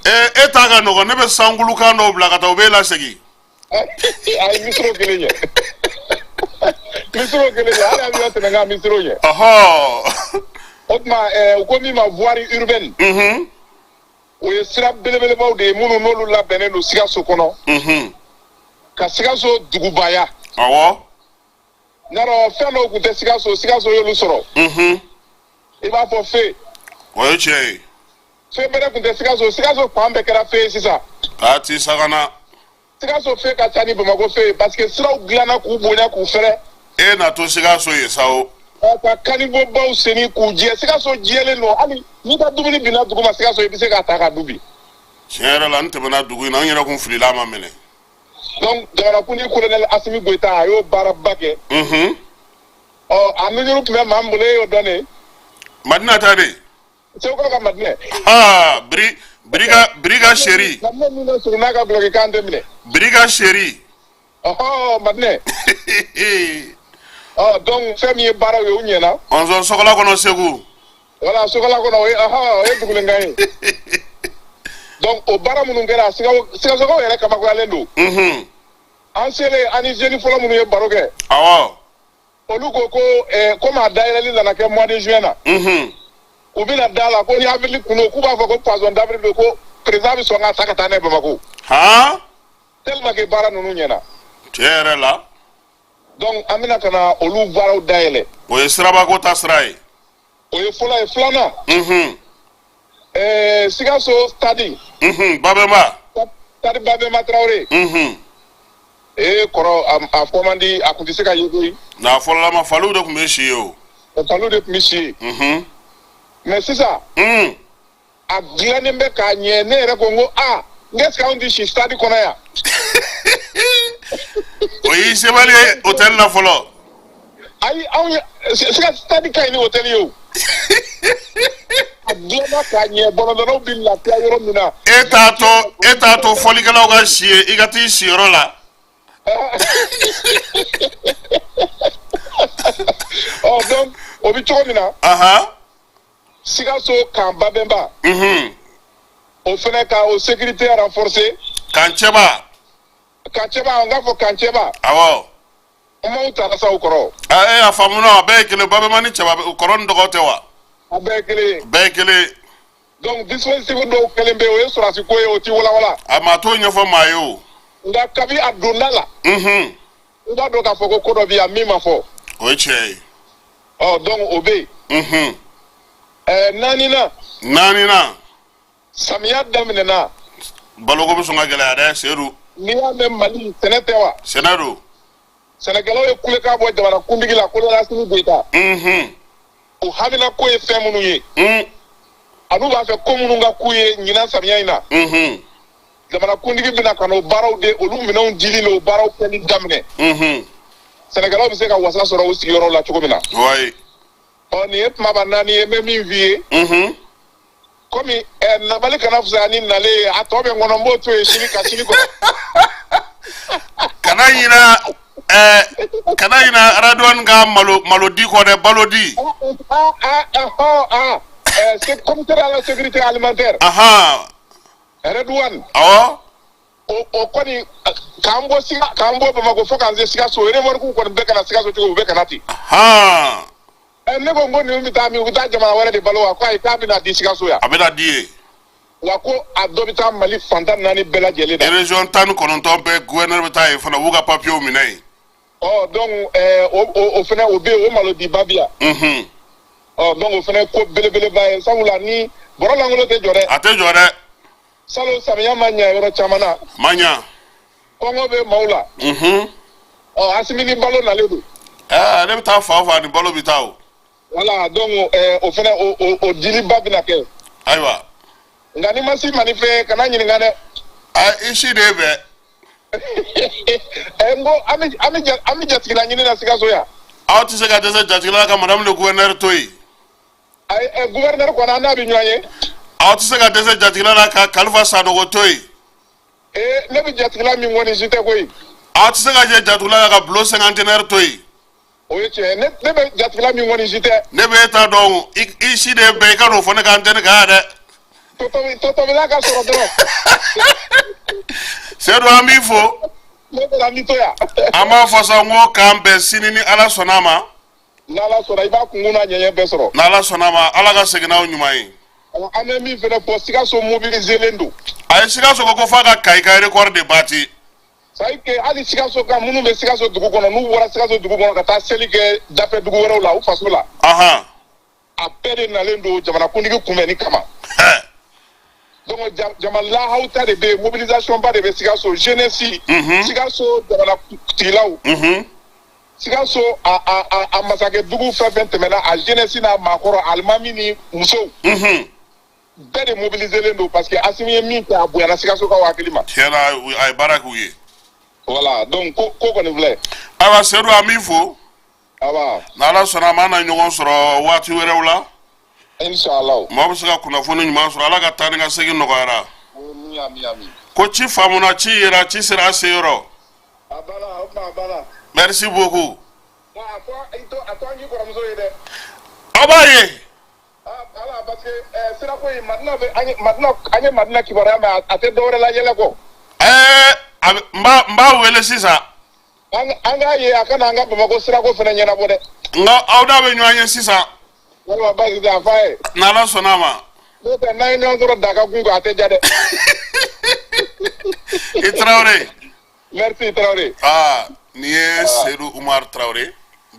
Ee, e ta ka nɔgɔn, ne bɛ sankulukan dɔw bila ka taa, u b'e lasegin. Ayi, misiro kelen ɲɛ, misiro kelen ɲɛ, hali avion tɛmɛ ka misiro ɲɛ. O tuma u ko min ma voirie urbaine. O ye sira belebelebaw de ye minnu n'olu labɛnnen don Sikaso kɔnɔ. Ka Sikaso dugubaya. N'a fɛn dɔw tun tɛ Sikaso, Sikaso y'olu sɔrɔ. I b'a fɔ feu. O ye tiɲɛ ye. Feu bɛrɛ tun tɛ Sikaso, Sikaso fan bɛɛ kɛra feu ye sisan. A ti sagana. Sikaso feu ka ca ni Bamakɔ feu ye parce que siraw dilanna k'u bonya k'u fɛrɛ. E na to Sikaso ye sa o. Ka caniveau baw senni k'u jɛ, Sikaso jɛlen don, hali n'i ka dumuni binna dugu ma Sikaso, i bɛ se k'a ta k'a dun bi. Tiɲɛ yɛrɛ la, n tɛmɛna dugu in na, n yɛrɛ kun filila a ma minɛ. Donc jamanakuntigi colonel Assimi Goïta, a y'o baaraba kɛ. Ɔ, a nujuru tun bɛ maa min bolo, e y'o dɔn de. Madina ta de. Segukaw ka Madinɛ. Aa, biri biriga biriga seri. Madinɛ min ka surun n'a ka dulɔki kan tɛ minɛ. Biriga seri. Ɔhɔ, Madinɛ. Ɔ, donc fɛn min ye baaraw ye, u ɲɛna. Ɔnzɔn sɔgɔla kɔnɔ Segu. Voilà, sɔgɔla kɔnɔ, o ye ɔhɔ, o ye dugulenkan ye. Donc o baara minnu kɛra, Sikasokaw yɛrɛ kabakoyalen don. An selen, an ni jeune fɔlɔ minnu ye baro kɛ. Olu ko komi a dayɛlɛli nana kɛ mois de juin na. U bɛna da la ko ni avril kun don, k'u b'a fɔ ko poisson d'avril don, ko président bɛ sɔn k'a ta ka taa n'a ye Bamakɔ. Tellement que baara ninnu ɲɛna. Tiɲɛ yɛrɛ la. Donc an bɛna ka na olu baaraw dayɛlɛ. O ye sirabako ta sira ye. O ye fɔlɔ ye, filanan. Sikaso stade. Babɛnba. Stade Babɛnba Tarawele. Ee kɔrɔ, a fɔ man di, a tun tɛ se ka ye koyi. Nka a fɔlɔlama, faliw de tun bɛ si yen o. Faliw de tun bɛ si yen. Mais sisan. A dilannen bɛ k'a ɲɛ, ne yɛrɛ ko n ko aa, n est ce que anw tɛ si stade kɔnɔ yan. O y'i sebali ye hôtel la fɔlɔ. Ayi, anw ye Sikaso stade ka ɲi ni hôtel ye o. A dilanna k'a ɲɛ, ballon bɛ lafiya yɔrɔ min na. E t'a to fɔlikɛlaw ka si yen, i ka t'i siyɔrɔ la. Ɔ, donc o bɛ cogo min na. Sikaso camp Babɛnba. O fana ka o sécurité renforcer. Camp Cɛba. Camp Cɛba, n k'a fɔ camp Cɛba. Kumaw taara sa o kɔrɔ. Aa, e y'a faamu na, a bɛɛ ye kelen, Babɛnba ni Cɛba, kɔrɔ ni dɔgɔ tɛ wa? A bɛɛ ye kelen ye. Bɛɛ ye kelen. Donc dispositif dɔw kɛlen bɛ yen, o ye sɔrɔdasi ko ye, o ti walawala. A ma t'o ɲɛfɔ maa ye o. Nka kabi a donda la. I b'a dɔn k'a fɔ ko ko dɔ bɛ yan min ma fɔ. O ye tiɲɛ ye. Ɔ, donc o bɛ yen. Naaninan. Naaninan. Samiya daminɛna. Baloko bɛ sɔn ka gɛlɛya dɛ, Seyidu. N'i y'a mɛn Mali, sɛnɛ tɛ wa? Sɛnɛ don. Sɛnɛkɛlaw ye kulekan bɔ jamana kuntigi la, colonel Assimi Goïta. O hamina ko ye fɛn minnu ye. Ani b'a fɛ ko minnu ka k'u ye ɲinan samiya in na. Jamana kuntigi bɛna ka n'o baaraw de, olu minɛnw dili n'o baaraw kɛli daminɛ. Sɛnɛkɛlaw bɛ se ka wasa sɔrɔ u sigiyɔrɔw la cogo min na. Ɔ, nin ye kumaba naani ye, n bɛ min f'i ye. Komi nabali kana fisaya ni nalen ye, a tɔ bɛ n kɔnɔ, n b'o to yen sini ka sini kɔnɔ. Kana ɲina kana ɲina Radouane ka malo di kɔ dɛ, balo di. Ah, c'est commissaire à la sécurité alimentaire. Redouane. O kɔni, K'an bɔ Sika k'an bɔ Bamakɔ fo k'an se Sikaso, remorque kɔni bɛɛ ka na Sikaso cogo, u bɛ ka na ten. Ɛ, ne ko n ko ninnu bɛ taa min? U bɛ taa jamana wɛrɛ de balo wa? Ko ayi, k'a bɛna di Sikaso yan. A bɛna di yen. Wa ko a dɔ bɛ taa Mali fan 14 bɛɛ lajɛlen na. Région 19 bɛɛ, gouverneur bɛ taa yen fana, u b'u ka papiyew minɛ yen. Ɔ, donc o fana o bɛ yen, o malodiba bi yan. Ɔ, donc o fana ye ko belebeleba ye, sabula ni bɔrɔ lankolon tɛ jɔ dɛ. A tɛ jɔ dɛ. Salon, samiya ma ɲɛ yɔrɔ caman na. Ma ɲa. Kɔngɔ bɛ maaw la. Ɔ, Asimi ni balo nalen don. Ɛɛ, ale bɛ taa fan o fan, ni balo bɛ taa o. Voilà, donc o fana o diliba bɛna kɛ. Ayiwa. Nka ni ma si manifɛ, kana ɲininka dɛ. A i si de bɛ. Ɛ, n ko an bɛ jatigila ɲini na Sikaso yan. Aw tɛ se ka dɛsɛ jatigila la ka madame le gouverneur to yen. Ayi, gouverneur kɔni, an n'a bɛ ɲɔgɔn ye. Aw tɛ se ka dɛsɛ jatigila la ka Kalifa Sanogo to yen. Ee, ne bɛ jatigila min kɔni si tɛ koyi. Aw tɛ se ka jɛ jatigila la ka bulon cinquantenaire to yen. O ye tiɲɛ ye, ne bɛ jatigila min kɔni si tɛ. Ne bɛ e ta dɔn, i si de bɛn, i ka n'o fɔ ne ka antenne kan yan dɛ. Tɔtɔbila ka sɔrɔ dɔrɔn. Seydou, an b'i fo. Ne bɛ an bɛ to yan. An b'a fɔ sa n ko k'an bɛn sini ni Ala sɔnna a ma. N'Ala sɔnna, i b'a kunkun n'a ɲɛɲɛ bɛɛ sɔrɔ. N'Ala sɔnna a ma, Ala ka segin n'aw ɲuman ye. An bɛ min fana fɔ, Sikaso mobiliselen don. A ye Sikaso ko f'a ka Kayi ka record de bati. C'est à dire que hali Sikaso kan, minnu bɛ Sikaso dugu kɔnɔ, n'u bɔra Sikaso dugu kɔnɔ ka taa seli kɛ dafɛ dugu wɛrɛw la, u faso la. A bɛɛ de nalen don jamanakuntigi kunbɛnni kama. Donc jama lahaw ta de bɛ yen, mobilisation ba de bɛ Sikaso jeunesse. Sikaso jamanatigilaw. Sikaso a masakɛ dugu fɛn fɛn tɛmɛna, a jeunesse n'a maakɔrɔ, alimami ni musow. Bɛɛ de mobiliselen don parce que Asimi ye min kɛ, a bonyana Sikasokaw hakili ma. Tiɲɛ na, a ye baara k'u ye. Voilà, donc ko kɔni filɛ. Ayiwa Seydou, an b'i fo. Awa. N'Ala sɔnna a ma, an na ɲɔgɔn sɔrɔ waati wɛrɛw la. Inshallah. Maaw bɛ se ka kunnafoni ɲuman sɔrɔ. Ala ka taa ni ka segin nɔgɔyara. Ami, ami, ami. Ko ci faamuna, ci yera, ci sera a seyɔrɔ. A banna, o tuma a banna. Merci beaucoup. A fɔ i to a to an k'i kɔrɔmuso ye dɛ. Aw b'a ye. Ala, parce que sirako in, Madina bɛ an ye, Madina, an ye Madina kibaruya mɛn, a tɛ dɔwɛrɛ la yɛlɛ kɔ. Ɛɛ, a bɛ n b'a wele sisan. An k'a ye, a ka na an ka Bamakɔ sirako fana ɲɛnabɔ dɛ. Nka aw n'a bɛ ɲɔgɔn ye sisan. Walima baasi tɛ, a f'a ye. N'Ala sɔnna a ma. N'o tɛ, n'an ye ɲɔgɔn sɔrɔ daga kun kan, a tɛ ja dɛ. I Tarawele. Merci Tarawele. Aa, nin ye Seydou Umar Tarawele,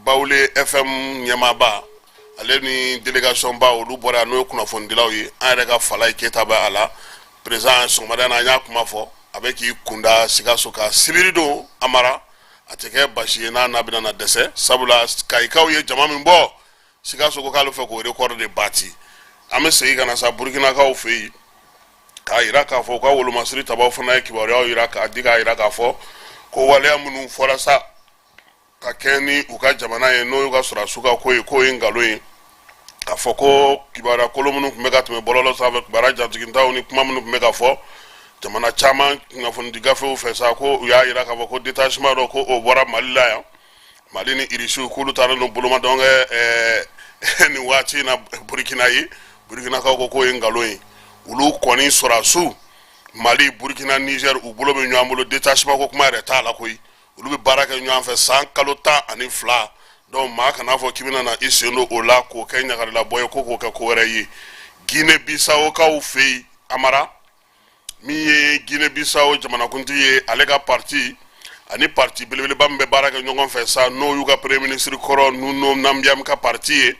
Bawule FM ɲɛmaaba, ale ni délégation ba olu bɔra yan, n'o ye kunnafonidilaw ye. An yɛrɛ ka Falaye Keyita bɛ a la président. Sɔgɔmada in na, an y'a kuma fɔ, a bɛ k'i kunda Sikaso kan sibiri don. Amara, a tɛ kɛ basi ye n'a n'a bɛna na dɛsɛ, sabula Kayikaw ye jama min bɔ Sikaso, ko k'ale fɛ k'o record de bati. An bɛ segin ka na sa Burukinakaw fɛ yen k'a yira k'a fɔ u ka wolomasiri tabaw fana ye kibaruyaw yira k'a di, k'a yira k'a fɔ ko waleya minnu fɔra sa ka kɛ ni u ka jamana ye, n'o y'u ka sɔrɔdasiw ka ko ye, k'o ye nkalon ye. K'a fɔ ko kibaruya kolon minnu tun bɛ ka tɛmɛ bɔlɔlɔ sanfɛ, kibaruya jatigintaw ni kuma minnu tun bɛ ka fɔ jamana caman kunnafonidi gafew fɛ sa, ko u y'a yira k'a fɔ ko détachement dɔ, ko o bɔra Mali la yan, Mali ni Irisiw, k'olu taalen don bolomadɔn kɛ nin waati in na Burukina ye. Burukinakaw ko k'o ye nkalon ye. Olu kɔni sɔrɔdasiw, Mali, Burukina, Niger, u bolo bɛ ɲɔgɔn bolo, détachement ko kuma yɛrɛ t'a la koyi. Olu bɛ baara kɛ ɲɔgɔn fɛ san kalo 12. Donc maa kana fɔ k'i bɛna na i sen don o la k'o kɛ ɲagalilabɔ ye, ko k'o kɛ ko wɛrɛ ye. Guinée Bissau-kaw fɛ yen, Amara, min ye Guinée Bissau jamanakuntigi ye, ale ka parti ani parti belebeleba min bɛ baara kɛ ɲɔgɔn fɛ sa, n'o y'u ka premier ministre kɔrɔ Nuno Nambiam ka parti ye,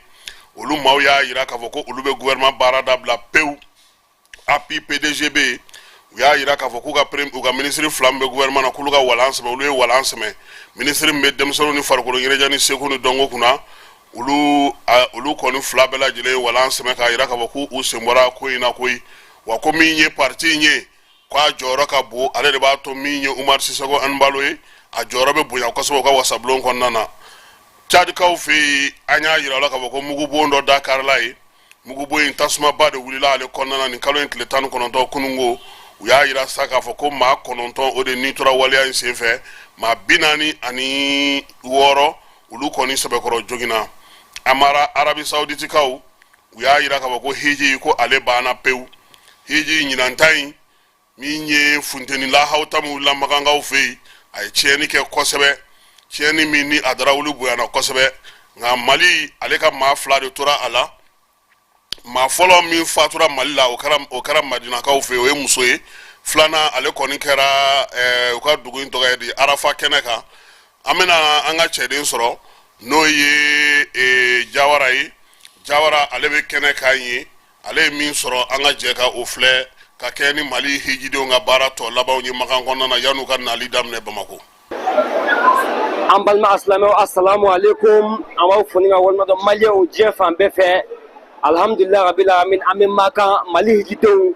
olu maaw y'a yira k'a fɔ ko olu bɛ gouvernement baara dabila pewu. API PDGB, u y'a yira k'a fɔ k'u ka u ka ministre fila min bɛ gouvernement na, k'olu ka walan sɛmɛ. Olu ye walan sɛmɛ. Ministre min bɛ denmisɛnninw ni farikolo ɲɛnajɛ ni seko ni dɔnko kunna, olu kɔni fila bɛɛ lajɛlen ye walan sɛmɛ k'a yira k'a fɔ k'u sen bɔra ko in na koyi. Wa ko min ye parti in ye, k'a jɔyɔrɔ ka bon, ale de b'a to min ye Umar Sisoko Embalo ye, a jɔyɔrɔ bɛ bonya kosɛbɛ u ka wasabulon kɔnɔna na. Cadikaw fɛ yen, an y'a yira u la k'a fɔ ko mugubon dɔ da karila ye. Mugubon in, tasumaba de wulila ale kɔnɔna na nin kalo in tile 19 kununko. U y'a yira sa k'a fɔ ko maa 9, o de ni tora waleya in senfɛ, maa 46, olu kɔni sɛbɛkɔrɔ joginna. Amara, Arabi Sauditikaw, u y'a yira k'a fɔ ko hiji, ko ale banna pewu. Hiji ɲinanta in Min ye funteni lahawuta min wulila makankaw fɛ yen, a ye tiɲɛni kɛ kosɛbɛ, tiɲɛni min ni a darawuli bonyana kosɛbɛ. Nka Mali, ale ka maa 2 de tora a la. Maa fɔlɔ min fatura Mali la, o kɛra Madinakaw fɛ yen, o ye muso ye. Filanan, ale kɔni kɛra u ka dugu in tɔgɔ ye di, Arafa kɛnɛ kan. An bɛna an ka cɛden sɔrɔ, n'o ye Jawara ye. Jawara, ale bɛ kɛnɛ kan ye. Ale ye min sɔrɔ, an ka jɛ ka o filɛ, ka kɛ ni Mali hijidenw ka baara tɔ labanw ye Makan kɔnɔna na, yan'u ka nali daminɛ Bamakɔ. An balima asilamɛw, asalamu aleykum. An b'aw fo ni ka walima dɔn, Maliyɛnw diɲɛ fan bɛɛ fɛ. Alhamdulilayi rabil alamin, an bɛ Makan, Mali hijidenw,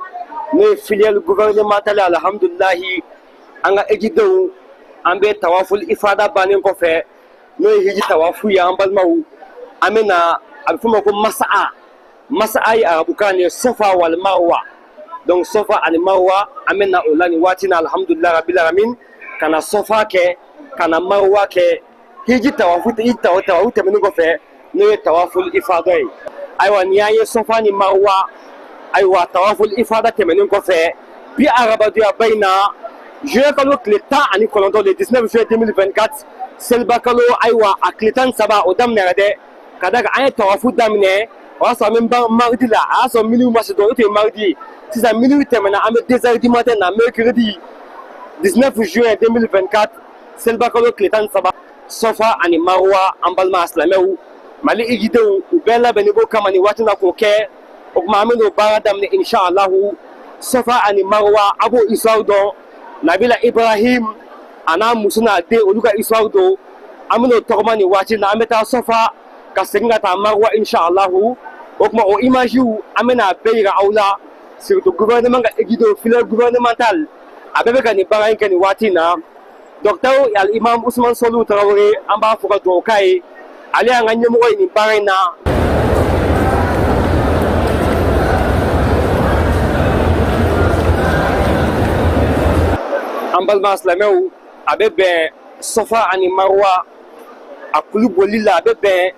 n'o ye filière gouvernementale. Alhamdulilayi, an ka hijidenw, an bɛ tawaful ifada bannen kɔfɛ, n'o ye hiji tawafu ye. An balimaw, an bɛ na, a bɛ f'o ma ko masaa. Masaa ye arabukan ye, Sofa wal Marwa. Donc Sofa ani Marwa, an bɛ na o la nin waati na. Alhamdulilayi rabil alamin, ka na Sofa kɛ, ka na Marwa kɛ, hiji tawafu, hiji tawafu tɛmɛnen kɔfɛ, n'o ye tawaful ifada ye. Ayiwa, nin y'an ye Sofa ni Marwa. Ayiwa, tawaful ifada tɛmɛnen kɔfɛ, bi arabadonyaba in na, juin kalo tile 19, le 19 juin 2024, seliba kalo, ayiwa, a tile 13, o daminɛra dɛ. Ka da kan an ye tawafu daminɛ, o y'a sɔrɔ an bɛ mardi la, a y'a sɔrɔ minuit ma se dɔn, o tun ye mardi ye. Sisan minuit tɛmɛna, an bɛ 2 heures du matin na, mercredi 19 juin 2024, seliba kalo tile 13, Sofa ani Marwa. An balima silamɛw, Mali hijidenw, u bɛɛ labɛnnen b'o kama nin waati na k'o kɛ. O tuma, an bɛ n'o baara daminɛ inshallahu. Sofa ani Marwa, a b'o histoire dɔn. Nabila Ibrahim a n'a muso n'a den, olu ka histoire don. An bɛ n'o tɔgɔma nin waati na. An bɛ taa Sofa, ka segin ka taa Marwa inshallahu. O tuma, o image, an bɛna a bɛɛ yira aw la. Surtout gouvernement ka hijidenw, filière gouvernementale, a bɛɛ bɛ ka nin baara in kɛ nin waati in na. Docteur Al Imam Ousmane Solu Tarawele, an b'a fɔ ka dugawu k'a ye, ale y'an ka ɲɛmɔgɔ ye nin baara in na. An balima silamɛw, a bɛ bɛn Sofa ani Marwa a kulu boli la, a bɛ bɛn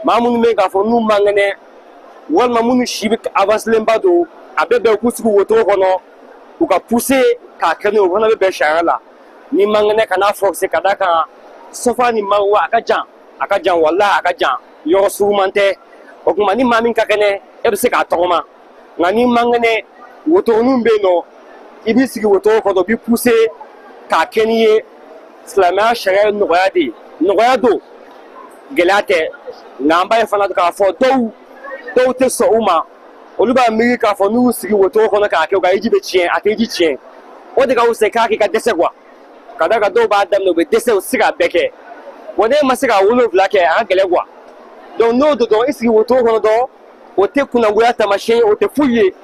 maa minnu bɛ k'a fɔ n'u man kɛnɛ, walima minnu si bɛ avancelenba don, a bɛ bɛn u k'u sigi wotoro kɔnɔ, u ka pousser k'a kɛ n'o ye. O fana bɛ bɛn sariya la. Ni man kɛnɛ, kana forcer, ka d'a kan Sofa ni Marwa, a ka jan, a ka jan, walahi, a ka jan, yɔrɔ suruman tɛ. O tuma, ni maa min ka kɛnɛ, e bɛ se k'a tɔgɔma, nka ni man kɛnɛ, wotoroninw bɛ yen nɔ, i b'i sigi wotoro kɔnɔ, u b'i pousser k'a kɛ n'i ye. Silamɛya sariya ye nɔgɔya de ye, nɔgɔya don, gɛlɛya tɛ. Nka an b'a ye fana k'a fɔ dɔw tɛ sɔn u ma. Olu b'a miiri k'a fɔ n'u y'u sigi wotoro kɔnɔ k'a kɛ, u ka hiji bɛ tiɲɛ. A tɛ hiji tiɲɛ. O de ka fisa k'a k'i ka dɛsɛ quoi. Ka d'a kan dɔw b'a daminɛ, u bɛ dɛsɛ, u tɛ se k'a bɛɛ kɛ. Wa n'e ma se k'a 7 kɛ, a ka gɛlɛn quoi. Donc n'o don dɔrɔn, i sigi wotoro kɔnɔ dɔrɔn, o tɛ kunnagoya taamasiyɛn ye, o tɛ foyi ye.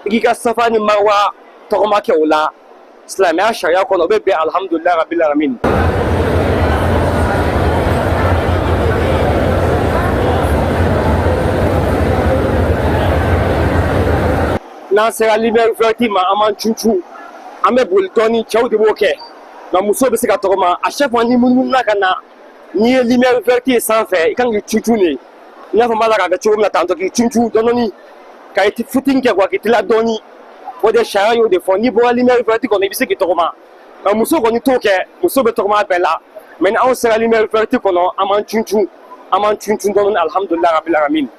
I k'i ka Safa ni Marwa tɔgɔma kɛ o la, silamɛya sariya kɔnɔ, o bɛ bɛn. Alhamdulilayi rabil alamin. N'an sera lumière verte ma, an b'an cuncun, an bɛ boli dɔɔni. Cɛw de b'o kɛ, nka muso bɛ se ka tɔgɔma. À chaque fois ni munumunu ka na, n'i ye lumière verte ye sanfɛ, i kan k'i cuncun de, i n'a fɔ n b'a la k'a kɛ cogo min na tantɔ, k'i cuncun dɔɔni, ka i footing kɛ quoi, k'i tila dɔɔni. O de sariya y'o de fɔ. N'i bɔra lumière verte kɔnɔ, i bɛ se k'i tɔgɔma, nka muso kɔni t'o kɛ. Muso bɛ tɔgɔma bɛɛ la, mais ni anw sera lumière verte kɔnɔ, an b'an cuncun, an b'an cuncun dɔɔni. Alhamdulilayi rabil alamin.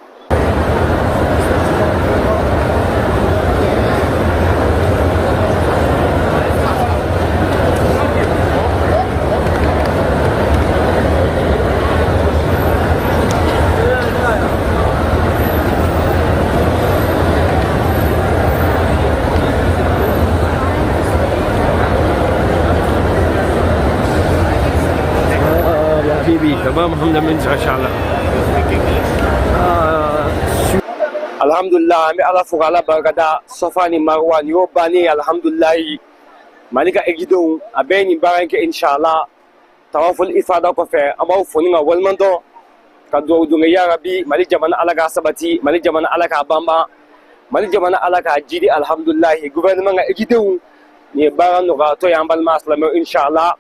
يا حبيبي، تمام، محمد من ان شاء الله. Alhamdulillah, an bɛ Ala fo k'Ala barikada. Sofa ni Marwa, nin y'o bannen ye. Alhamdulilayi, Mali ka hijidenw, a bɛɛ ye nin baara in kɛ inshallah. Tawaful ifada kɔfɛ, an b'aw fo ni ka waleɲuman dɔn, ka dugawu don kɛ. Yarabi, Mali jamana, Ala k'a sabati. Mali jamana, Ala k'a banban. Mali jamana, Ala k'a jidi. Alhamdulilayi, gouvernement ka hijidenw, nin ye baara nɔgɔyatɔ ye. An balima silamɛw, inshallah,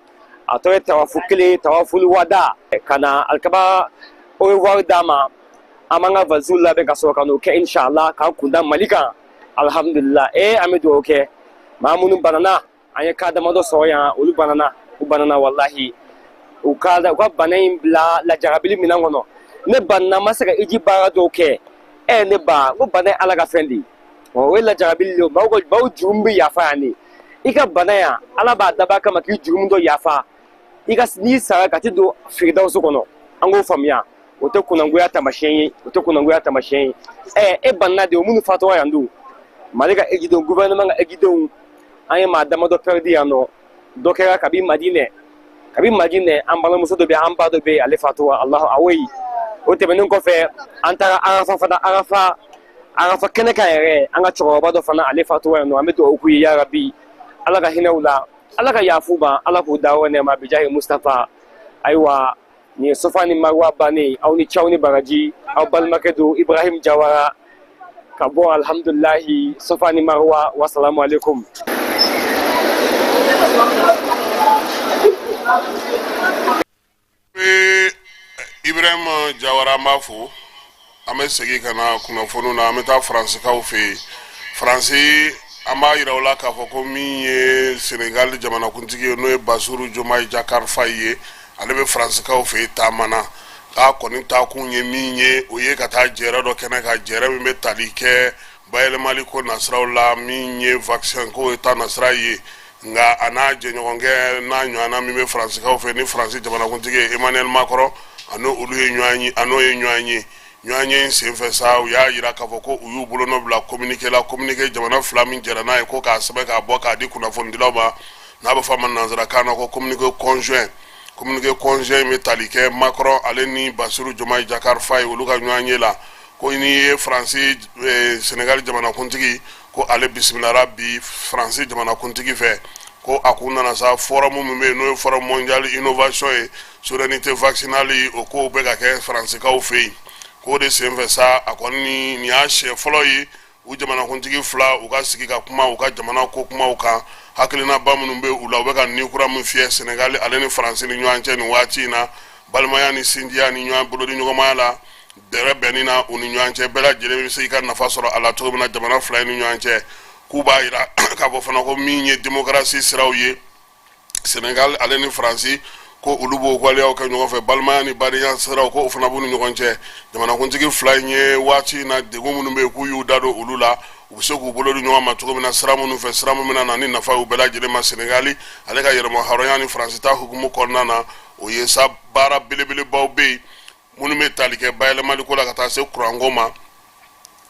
a tɔ ye tawafu kelen, tawaful wada, ka na alikaba au revoir d'a ma. An b'an ka valisiw labɛn ka sɔrɔ ka n'o kɛ inshallah, k'an kunda Mali kan. Alhamdulillah, an bɛ dugawu kɛ. Maa minnu banana, an ye cas damadɔ sɔrɔ yan, olu banana, u banana walahi. U ka bana in bila lajarabili minɛn kɔnɔ. Ne banana, ma se ka hiji baara dɔw kɛ. Ɛ, ne ba, n ko bana ye Ala ka fɛn de ye. O ye lajarabili de ye. Maaw ka maaw jurumu bɛ yafa yan de. I ka bana yan, Ala b'a dab'a kama k'i jurumu dɔ yafa. I ka n'i sara ka t'i don firidawusu kɔnɔ, an k'o faamuya. O tɛ kunnangoya taamasiyɛn ye, o tɛ kunnangoya taamasiyɛn ye. Ɛ, e banna de, o minnu fatura yan dun? Mali ka ejidenw, gouvernement ka ejidenw, an ye maa damadɔ pɛridi yan nɔ. Dɔ kɛra kabi Madinɛ, kabi Madinɛ, an balimamuso dɔ bɛ, an ba dɔ bɛ yen, ale fatura. Alahu awoyi. O tɛmɛnen kɔfɛ, an taara Arafa fana, Arafa kɛnɛ kan yɛrɛ, an ka cɛkɔrɔba dɔ fana, ale fatura yan nɔ. An bɛ dugawu k'u ye, yarabi Ala ka hinɛ u la, Ala ka yafu ma, Ala k'u da yɔrɔ nɛɛma bijahi Mustafa. Ayiwa, nin ye Sofa ni Marwa bannen. Aw ni caw ni baraji. Aw balimakɛ don, Ibrahim Jawara, ka bɔ alhamdulilahi Sofa ni Marwa. Wasalamu alaikum. Ibrahim Jawara, an b'a fo. An bɛ segin ka na kunnafoniw na. An bɛ taa Faransikaw fɛ yen. Faransi, an b'a yira u la k'a fɔ ko min ye Senegal jamanakuntigi ye, n'o ye Basiru Jomayi Jakar Fayi ye, ale bɛ Faransikaw fɛ yen taama na. K'a kɔni taakun ye min ye, o ye ka taa jɛrɛ dɔ kɛnɛ kan, jɛrɛ min bɛ tali kɛ bayɛlɛmali ko nasiraw la, min ye vaccin ko ye ta nasira ye. Nka a n'a jɛɲɔgɔnkɛ n'a ɲɔgɔnna min bɛ Faransikaw fɛ, ni Faransi jamanakuntigi ye Emmanuel Macron, a n'olu ye ɲɔgɔn ye, a n'o ye ɲɔgɔn ye. Ɲɔgɔn ye in senfɛ sa, u y'a yira k'a fɔ ko u y'u bolonɔ bila communiqué la, communiqué jamana fila min jɛra n'a ye ko k'a sɛbɛn k'a bɔ k'a di kunnafonidilaw ma, n'a bɛ fɔ a ma nansarakan na ko communiqué conjoint. Communiqué conjoint in bɛ tali kɛ Macron ale ni Basiru Jomayi Jakar Fayi, olu ka ɲɔgɔn ye la. Ko n'i ye Faransi Senegal jamanakuntigi, ko ale bisimilara bi Faransi jamanakuntigi fɛ, ko a kun nana sa forum min bɛ yen, n'o ye Forum mondial innovation ye, souveraineté vaccinale, o kow bɛ ka kɛ Faransikaw fɛ yen. K'o de senfɛ sa, a kɔni nin y'a siɲɛ fɔlɔ ye u jamanakuntigi fila u ka sigi ka kuma u ka jamana ko kumaw kan, hakilinaba minnu bɛ u la, u bɛ ka ni kura min fiyɛ Senegali ale ni Faransi ni ɲɔgɔn cɛ nin waati in na, balimaya ni sinjiya ni ɲɔgɔn bolodi ɲɔgɔnmaya la, bɛrɛ bɛnni na u ni ɲɔgɔn cɛ, bɛɛ lajɛlen bɛ se ka nafa sɔrɔ a la cogo min na jamana fila ni ɲɔgɔn cɛ. K'u b'a yira k'a fɔ fana ko min ye démocratie siraw ye, Senegal ale ni Faransi, ko olu b'o waleyaw kɛ ɲɔgɔn fɛ, balimaya ni badenya siraw, ko o fana b'u ni ɲɔgɔn cɛ. Jamanakuntigi fila in ye waati in na degun minnu bɛ yen, k'u y'u da don olu la, u bɛ se k'u bolo di ɲɔgɔn ma cogo min na, sira minnu fɛ, sira min bɛna na ni nafa ye u bɛɛ lajɛlen ma, Senegali ale ka yɛrɛmahɔrɔnya ni Faransi ta hukumu kɔnɔna na. O ye sa, baara belebelebaw bɛ yen minnu bɛ tali kɛ bayɛlɛmaliko la ka taa se kuranko ma,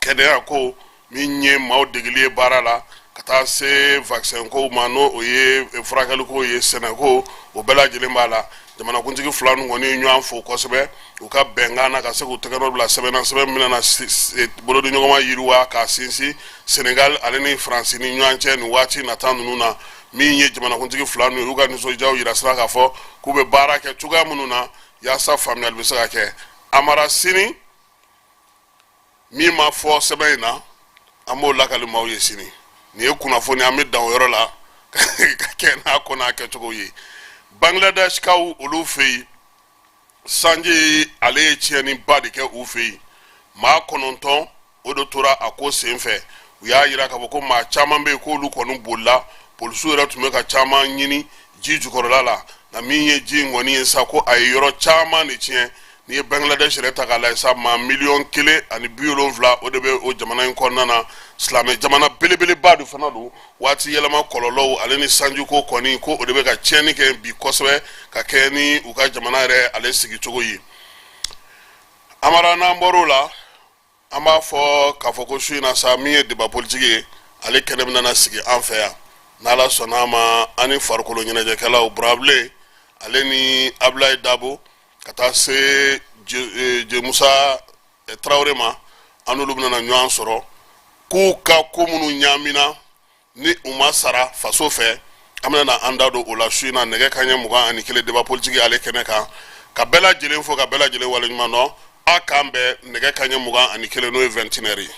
kɛnɛya ko, min ye maaw degeli ye baara la, ka taa se vaccin kow ma, n'o o ye furakɛliko ye, sɛnɛko, o bɛɛ lajɛlen b'a la. Jamanakuntigi fila ninnu kɔni ye ɲɔgɔn fo kosɛbɛ u ka bɛnkan na, ka se k'u tɛgɛ nɔ bila sɛbɛn na, sɛbɛn min bɛna bolodiɲɔgɔnma yiriwa k'a sinsin Senegal ale ni Faransi ni ɲɔgɔn cɛ nin waati nata ninnu na. Min ye jamanakuntigi fila ninnu ye, u y'u ka nisɔndiyaw yira sira k'a fɔ k'u bɛ baara kɛ cogoya minnu na yaasa faamuyali bɛ se ka kɛ. Amara, sini min ma fɔ sɛbɛn in na, an b'o lakali maaw ye sini. Nin ye kunnafoni, an bɛ dan o yɔrɔ la ka kɛ n'a ko n'a kɛcogo ye. Bangladeshkaw olu fɛ yen, sanji ale ye tiɲɛniba de kɛ u fɛ yen. Maa 9 o de tora a ko senfɛ. U y'a yira k'a fɔ ko maa caman bɛ yen k'olu kɔni bolila, polisiw yɛrɛ tun bɛ ka caman ɲini ji jukɔrɔla la. Nka min ye ji in kɔni ye sa, ko a ye yɔrɔ caman de tiɲɛ. N'i ye Bangladesh yɛrɛ ta k'a lajɛ sa, maa 1,70 miliyɔn o de bɛ o jamana in kɔnɔna na. Silamɛ jamana belebeleba de fana don. Waati yɛlɛma kɔlɔlɔw ale ni sanjiko kɔni, ko o de bɛ ka tiɲɛni kɛ bi kosɛbɛ ka kɛ ni u ka jamana yɛrɛ ale sigicogo ye. Amara, n'an bɔr'o la, an b'a fɔ k'a fɔ ko su in na sa, min ye débat politique ye, ale kɛnɛ bɛna na sigi an fɛ yan n'Ala sɔnna a ma. An ni farikolo ɲɛnajɛkɛlaw Burabilen ale ni Abulayi Dabo, ka taa se Jemusa Tarawele ma, an n'olu bɛna na ɲɔgɔn sɔrɔ k'u ka ko minnu ɲaamina ni u ma sara faso fɛ. An bɛna na an da don o la su in na nɛgɛ kanɲɛ 21, débat politique ale kɛnɛ kan. Ka bɛɛ lajɛlen fo, ka bɛɛ lajɛlen waleɲuman dɔn. A k'an bɛn nɛgɛ kanɲɛ 21, n'o ye 21 heures ye.